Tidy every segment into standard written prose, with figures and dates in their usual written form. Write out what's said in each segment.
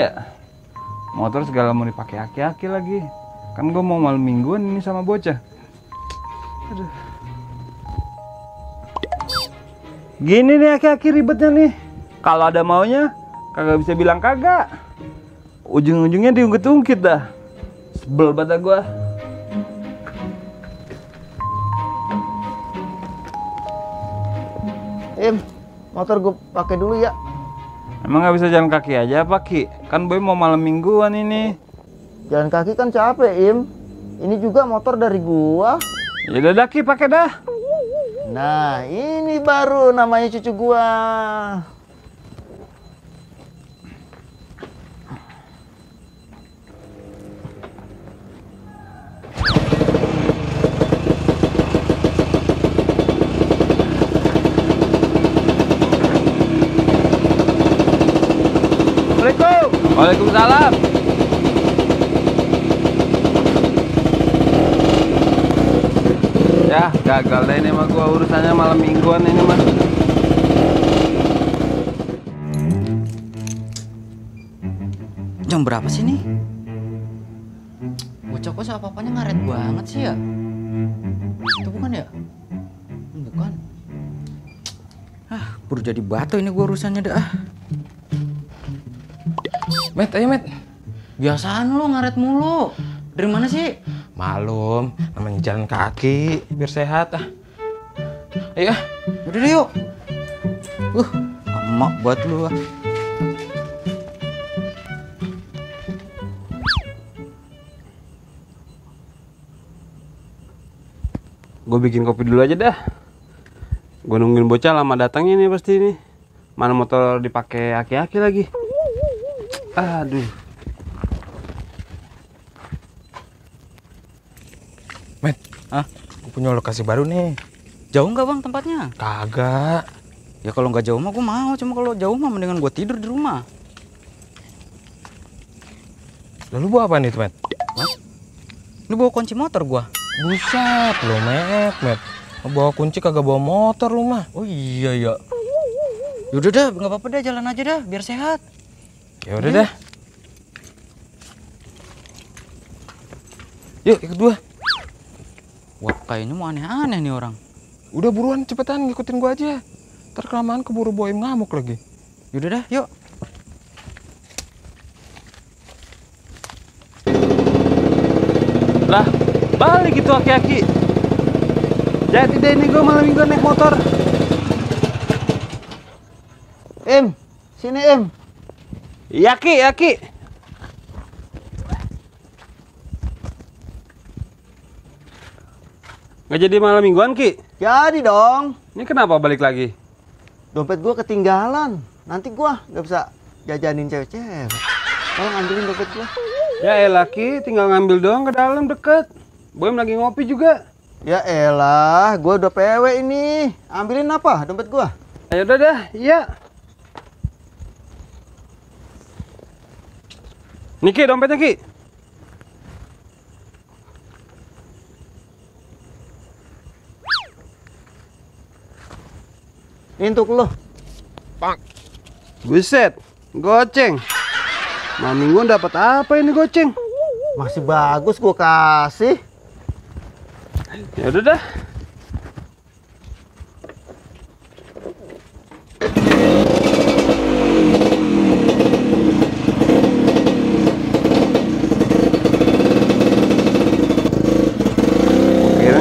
ya? Motor segala mau dipakai aki-aki lagi. Kan gue mau malam mingguan ini sama bocah. Aduh. Gini nih aki-aki ribetnya nih. Kalau ada maunya, kagak bisa bilang kagak. Ujung-ujungnya diungkit-ungkit dah. Sebel banget gue. Motor gue pakai dulu ya. Emang nggak bisa jalan kaki aja apa Ki? Kan boy mau malam mingguan ini. Jalan kaki kan capek, Im. Ini juga motor dari gua. Ya udah Ki, pakai dah. Nah, ini baru namanya cucu gua. Waalaikumsalam. Ya, gagal deh ini mah gua urusannya malam mingguan ini mah. Jam berapa sih nih? Bocah kok apa-apanya ngaret banget sih ya? Itu bukan ya? Bukan. Baru jadi batu ini gua urusannya dah. Met, ayo Met. Biasaan lu ngaret mulu. Dari mana sih? Malum, namanya jalan kaki, biar sehat ah. Ayo. Udah deh yuk. Emak buat lu ah. Gue bikin kopi dulu aja dah. Gue nungguin bocah lama datangnya nih pasti ini. Mana motor dipakai aki-aki lagi. Aduh. Met, gue punya lokasi baru nih. Jauh nggak bang tempatnya? Kagak. Ya kalau nggak jauh mah gue mau. Cuma kalau jauh mah mendingan gue tidur di rumah. Lalu bawa apa nih Met? Ini bawa kunci motor gue. Buset lo Met. Bawa kunci kagak bawa motor lu mah. Oh iya ya. Yaudah dah, nggak apa-apa dah, jalan aja dah, biar sehat. Ya udah dah. Yuk ikut gua. Wah kayaknya mau aneh-aneh nih orang. Udah buruan cepetan ngikutin gua aja. Ntar kelamaan keburu Boim ngamuk lagi. Yaudah dah, yuk. Lah, balik gitu aki-aki. Jadi deh ini gue malam minggu naik motor. Sini Im. Iya Ki. Nggak jadi malam mingguan Ki? Jadi dong. Ini kenapa balik lagi? Dompet gua ketinggalan. Nanti gua nggak bisa jajanin cewek-cewek. Tolong ambilin dompet gua. Ya elah Ki, tinggal ngambil doang ke dalam deket. Boem lagi ngopi juga. Ya elah, gua udah PW ini. Ambilin apa dompet gua? Ayo udah dah, iya. Nih Ki, dompetnya Ki. Ini untuk lo. Buset, goceng. Malam mingguan dapat apa ini goceng? Masih bagus gua kasih. Ya udah dah.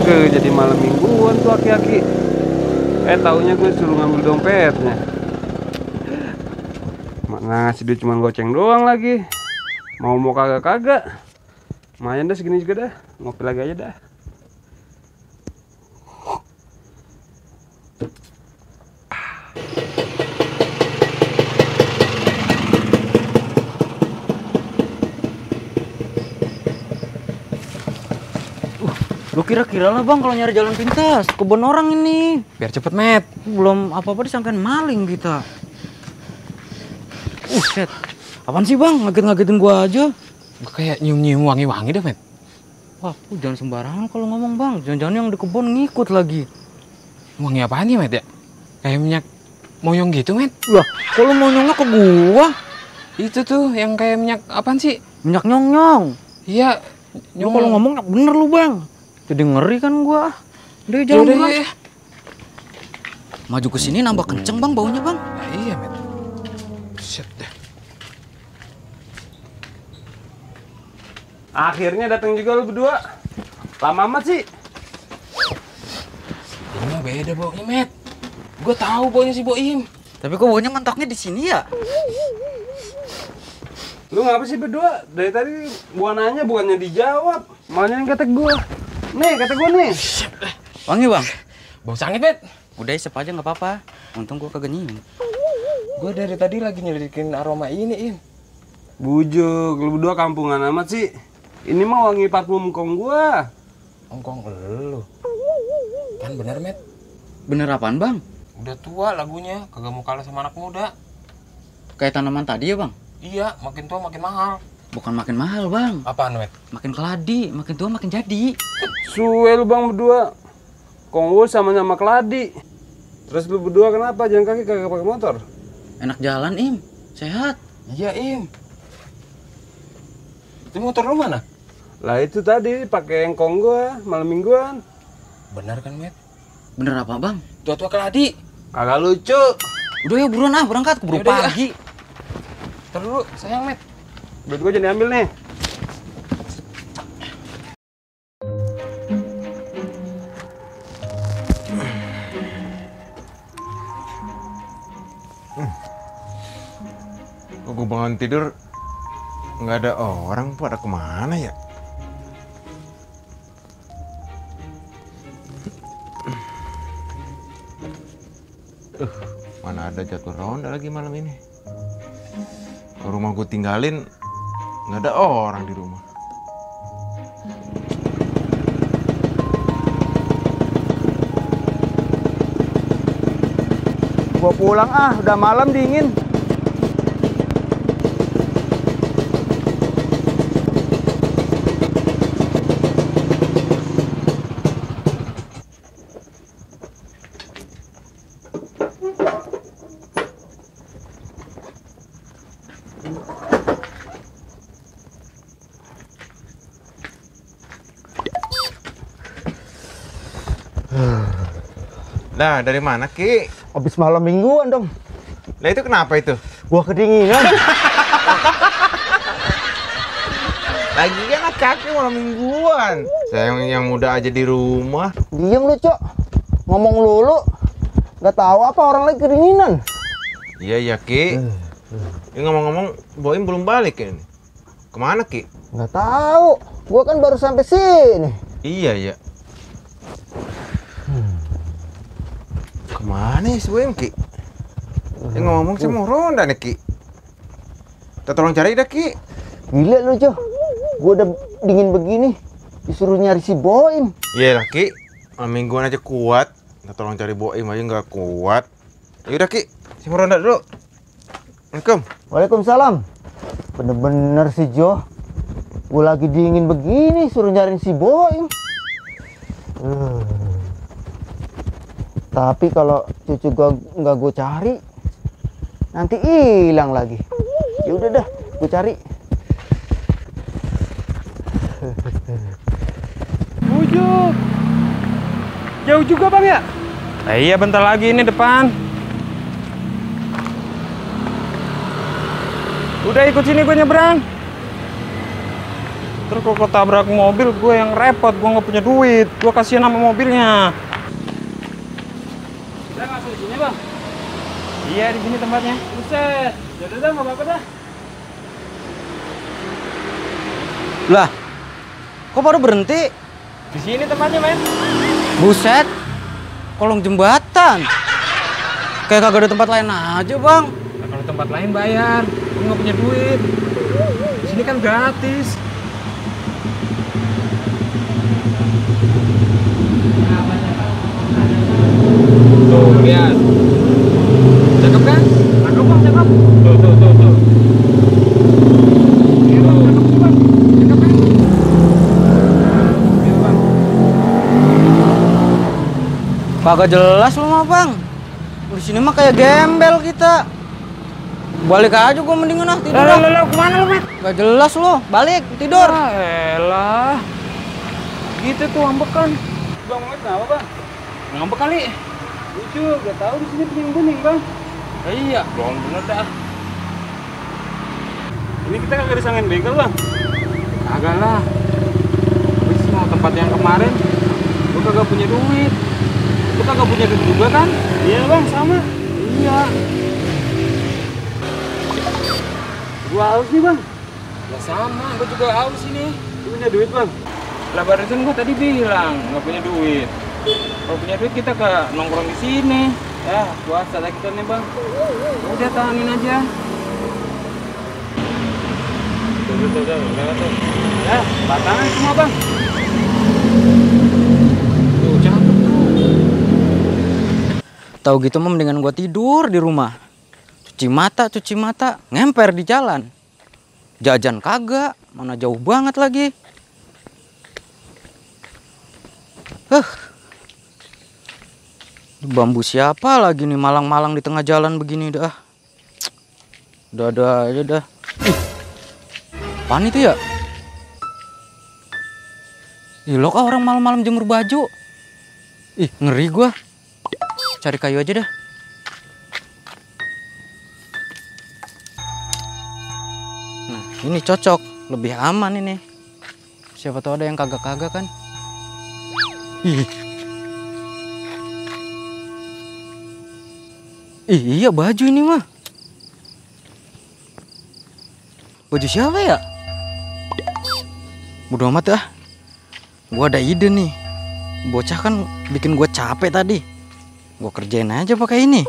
Kira jadi malam mingguan tuh aki-aki. Taunya gue suruh ngambil dompetnya. Mana ngasih duit cuma goceng doang lagi. Mau kagak. Lumayan dah segini juga dah. Ngopi lagi aja dah. Lu kira-kira lah bang kalau nyari jalan pintas, kebun orang ini. Biar cepet Met. Belum apa-apa disangkain maling kita. Shit. Apaan sih bang? Ngagetin gua aja. Gua kayak nyium-nyium wangi-wangi deh Met. Wah, lu jangan sembarangan kalau ngomong bang. Jangan-jangan yang di kebun ngikut lagi. Wangi apaan ya Met ya? Kayak minyak moyong gitu Met. Lah, kalau monyongnya ke gua? Itu tuh yang kayak minyak apaan sih? Minyak nyong-nyong. Iya. Lu kalau ngomong bener lu, Bang. Jadi ngeri kan gua. Udah jalan Yaudah, duluan. ya. Maju ke sini nambah kenceng, Bang, baunya, Bang. Nah, iya, Met. Shit dah. Akhirnya datang juga lu berdua. Lama amat sih. Ini mah beda baunya, Met. Gue tahu baunya si Boim. Tapi kok baunya mentoknya di sini ya? Lu ngapa sih berdua? Dari tadi gua nanya bukannya dijawab. Malah yang kata gua. Nih, kata gua nih. Wangi, Bang. Bau sangit, Met. Udah isep aja nggak apa-apa. Untung gua kagak nyium. Gue dari tadi lagi nyelidikin aroma ini, Im. Bujuk, lu berdua kampungan amat sih. Ini mah wangi parfum kong gua. Ongkong lu. Kan bener, Met. Bener apaan, Bang? Udah tua lagunya, kagak mau kalah sama anak muda. Kayak tanaman tadi ya, Bang? Iya, makin tua makin mahal. Bukan makin mahal, Bang. Apaan, Met? Makin keladi, makin tua makin jadi. Suwe lu bang berdua. Kong gua sama-sama keladi. Terus lu berdua kenapa jalan kaki kagak pakai motor? Enak jalan, Im. Sehat. Iya, Im. Itu motor lu mana? Lah itu tadi pakai yang kong gua malam mingguan. Bener kan, Met? Bener apa, Bang? Tua-tua keladi. Kagak lucu. Udah ya buruan berangkat keburu Yaudah, ya. pagi. Ntar dulu, sayang, Met. Duit gua jadi ambil nih. Kok gue bangun tidur nggak ada orang, pada kemana ya? Mana ada jadwal ronda lagi malam ini? Rumah gue tinggalin nggak ada orang di rumah. Gua pulang udah malam dingin. Nah, dari mana, Ki? Habis malam mingguan dong. Lah itu kenapa itu? Gua kedinginan. Lagian kakek malam mingguan. Saya yang muda aja di rumah. Diam lu, Cok. Ngomong lulu. Gak tahu apa orang lagi kedinginan. Iya ya, Ki. Ini ngomong-ngomong, Boim belum balik ya ini. Kemana, Ki? Gak tahu. Gua kan baru sampai sini. Iya ya. Kemana ya si Boim, Ki? Ini ngomong saya mau ronda nih, Ki. Kita tolong cari dah, Ki. Gila lu, Cok. Gua udah dingin begini. Disuruh nyari si Boim. Iya lah, Ki. Malam mingguan aja kuat. Kita tolong cari Boim aja nggak kuat. Yaudah, Ki. Saya mau ronda dulu. Assalamualaikum. Waalaikumsalam. Bener-bener si Jo. Gua lagi dingin begini suruh nyariin si Boim. Tapi kalau cucu gua nggak gua cari, nanti hilang lagi. Ya udah dah, gua cari. Bujuk. Jauh juga bang ya? Iya, bentar lagi ini depan. Udah ikut sini gue nyebrang. Terus kalau tabrak mobil gue yang repot, gue nggak punya duit. Gue kasihan sama mobilnya. Udah langsung di sini bang. Iya, di sini tempatnya. Buset. Yaudah dah, nggak apa-apa dah. Lah, kok baru berhenti? Di sini tempatnya, men. Buset, kolong jembatan. Kayak kagak ada tempat lain aja, Bang. Nah, kalau tempat lain bayar, gue nggak punya duit. Di sini kan gratis. Tuh, lihat. Cakep kan? Cakep bang, cakep. Tuh, tuh, tuh, tuh. Iya bang, cakep tuh bang. Cakep kan? Iya bang. Kagak jelas lu mah, Bang. Di sini mah kayak gembel kita. Balik aja gua mendingan tidur. Lah, kemana lu, Mat? Gak jelas lo, balik tidur. Elah. Gitu tuh ambekan. Bang, Mat, kenapa, Bang? Ngambek kali. Lucu, gak tahu di sini bening-bening, Bang. Iya, belum bener dah. Ini kita kagak disangin bengkel, Bang. Kagak lah. Wis mau tempat yang kemarin. Gua kagak punya duit. Lu kagak punya duit juga kan? Iya, Bang, sama. Iya. Gua haus nih, Bang. Ya sama, gua juga haus ini. Lu punya duit, Bang? Lah barusan gua tadi bilang nggak punya duit. Kalau punya duit kita ke nongkrong di sini. Ya, puasa lah kita nih, Bang. Udah tahanin aja. Tuh. Ya, batangan semua, Bang. Tuh, cakep tuh. Tahu gitu mah mendingan gua tidur di rumah. Cuci mata, ngemper di jalan. Jajan kagak, mana jauh banget lagi. Bambu siapa lagi nih malang-malang di tengah jalan begini dah. Udah aja dah. Apaan itu ya? Ih, lo kah orang malam-malam jemur baju? Ih, ngeri gua. Cari kayu aja dah. Nah, ini cocok, lebih aman ini. Siapa tahu ada yang kagak-kagak kan? Ih. Ih, iya baju ini mah. Baju siapa ya? Bodo amat ah. Gua ada ide nih. Bocah kan bikin gua capek tadi. Gua kerjain aja pakai ini.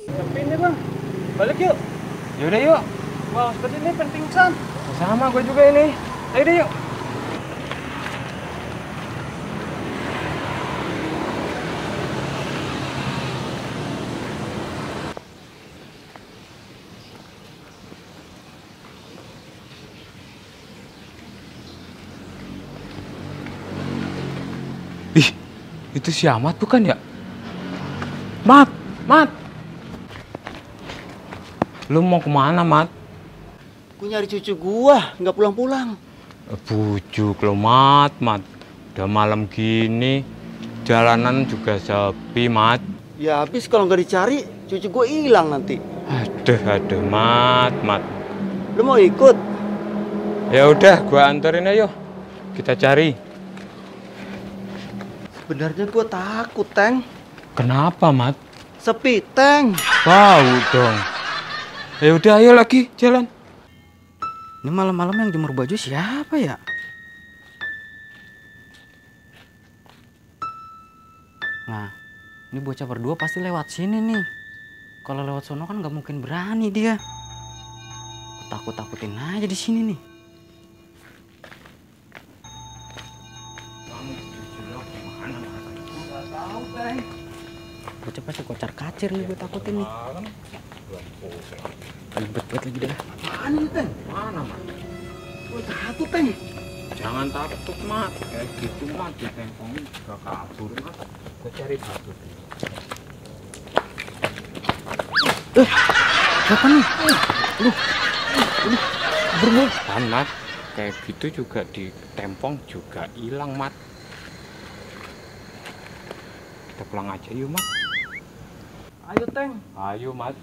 Sepi nih, Bang. Balik yuk. Yaudah yuk. Wah, seperti ini penting san. Sama gua juga ini. Ayo deh yuk. Ih, itu si Ahmad bukan ya? Mat. Lu mau kemana, Mat? Gue nyari cucu gua, nggak pulang-pulang. Bujuk lo, Mat. Udah malam gini, jalanan juga sepi, Mat. Ya habis kalau nggak dicari, cucu gua hilang nanti. Aduh, Mat. Lu mau ikut? Ya udah, gua anterin ayo. Kita cari. Sebenarnya gua takut, Teng. Kenapa, Mat? Sepi, Teng. Bau dong. Ya udah, ayo lagi jalan. Ini malam-malam yang jemur baju siapa ya? Nah, ini bocah berdua pasti lewat sini nih. Kalau lewat sono kan nggak mungkin berani dia. Takut-takutin aja di sini nih. Bocah pasti kocar kacir nih, gue takutin nih. Ribet lagi dah. Apaan ini, Teng? Mana, Mat? Gua takut, Teng. Jangan takut, Mat. Kayak gitu, Mat. Di tempongnya juga kabur, Mat. Gua cari batu dulu. Siapa nih? Berburu. Kan, Mat. Kayak gitu juga di tempong juga hilang, Mat. Kita pulang aja yuk, Mat. Ayo, Teng. Ayo, Mat.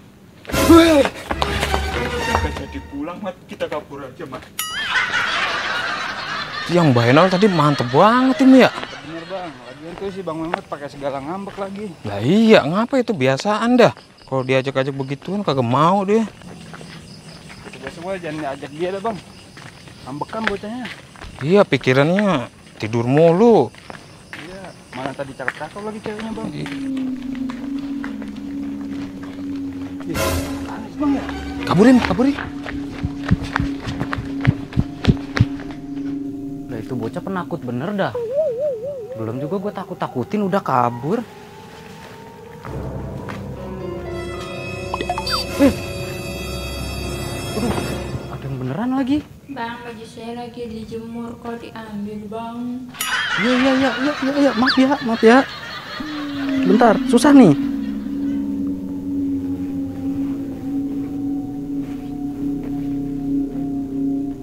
Weh! Gak jadi pulang, Mat. Kita kabur aja, Mat. Yang Mbak Enol tadi mantep banget ini ya. Bener, Bang. Lagian tuh si Bang Mehmet pakai segala ngambek lagi. Lah iya, ngapa itu biasaan dah. Kalau diajak-ajak begituan kagak mau dia. Coba semua jangan diajak dia dah, Bang. Ambekan bocahnya. Iya, pikirannya tidur mulu. Iya, mana tadi cakep-cakep lagi ceweknya, Bang. Panis, Bang ya? Kaburin. Lah itu bocah penakut bener dah. Belum juga gue takut-takutin udah kabur. Aduh, ada yang beneran lagi. Bang, baju saya lagi dijemur, kok diambil, Bang? Iya, maaf ya. Bentar, susah nih.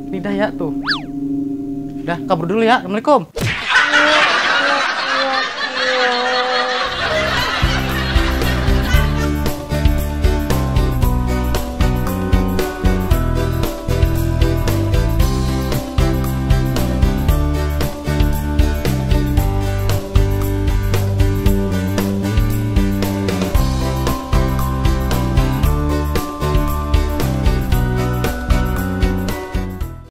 Lidah ya tuh. Udah kabur dulu ya. Assalamualaikum.